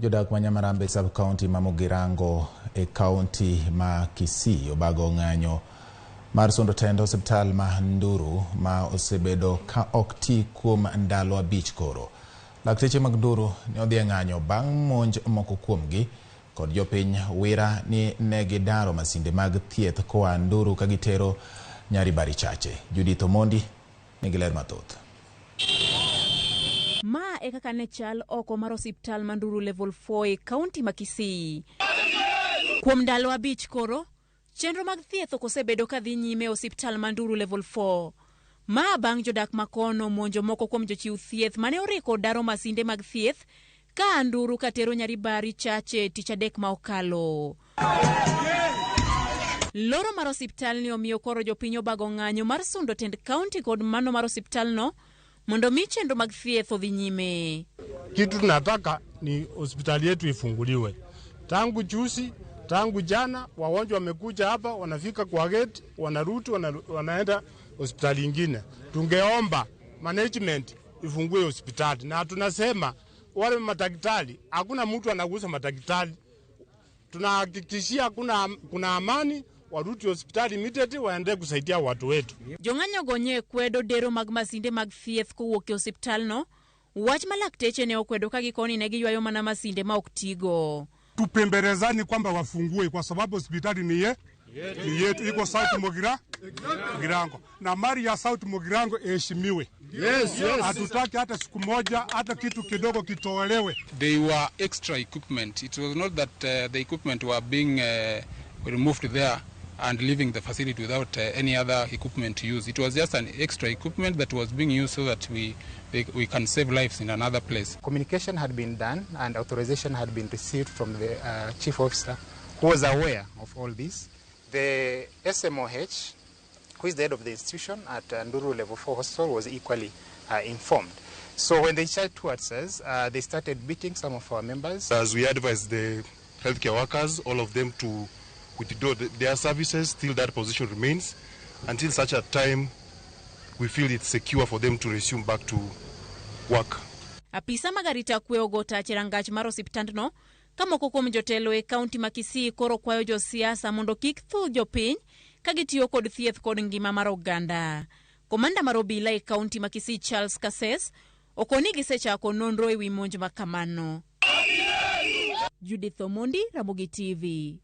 Jodak ma Nyamarambe sub county ma Mugirango e kaunti ma Kisii obago ng'anyo mar sundo tend osiptal ma Nduru ma osebedo ka ok ti kuom ndalo 5 koro. Lakteche mag Nduru ne odhi e ng'anyo bang' monj moko kuomgi kod jopiny wira ni ne gidaro masinde mag thieth koa Nduru ka gitero Nyaribari Chache. Judith Omondi nigi ler mathoth. Ma e kaka ne chal oko mar osiptal ma Nduru Level 4 e kaunti ma Kisii. Kuom ndalo 5 koro, chenro mag thieth ok osebedo ka dhi nyime e osiptal ma Nduru Level 4. Ma bang' jodak makono monjo moko kuom jochiw thieth mane oriko daro masinde mag thieth ka Nduru katero Nyaribari Chache tich adek ma okalo. Loro mar osiptalni omiyo koro jopiny obago ng'anyo mar sundo tend kaunti kod mano mar osiptalno mondo mi chenro mag thieth odhi nyime. Kitu tunataka ni hospitali yetu ifunguliwe. Tangu juzi, tangu jana wagonjwa wamekuja hapa, wanafika kwa gate, wanarudi, wanaenda hospitali nyingine. Tungeomba management ifungue hospitali, na tunasema wale madaktari, hakuna mtu anagusa madaktari. Tunahakikishia kuna amani, warudi hospitali immediately waende kusaidia watu wetu. Jong'anyo go nye kwedo dero mag masinde mag thieth kowuok e osiptalno, wach ma lakteche ne okwedo ka gikoni ne giywayo mana masinde ma ok tigo. Tupembelezani kwamba wafungue kwa sababu hospitali ni yetu, iko South Mugirango, na mali ya South Mugirango iheshimiwe. Yes, yes. Hatutaki hata siku moja hata kitu kidogo kitolewe. They were extra equipment. It was not that the equipment were being removed there and leaving the facility without any other equipment to use. It was just an extra equipment that was being used so that we can save lives in another place. Communication had been done and authorization had been received from the chief officer, who was aware of all this. The SMOH, who is the head of the institution at Nduru Level 4 Hospital, was equally informed. So when they charged towards us, they started beating some of our members. As we advise the healthcare workers, all of them to withdraw their services till that position remains, until such a time we feel it's secure for them to resume back to work. Apisa mag arita kwe ogo tach e rangach mar osiptandno, ka moko kuom jotelo e kaunti ma Kisii koro kwayo josiasa mondo kik thul jopiny ka gitiyo kod thieth kod ngima mar oganda. Komanda mar obila e kaunti ma Kisii Charles Kases okoni gisechako nonro ewi monj ma kamano. Judith Omondi, Ramogi TV.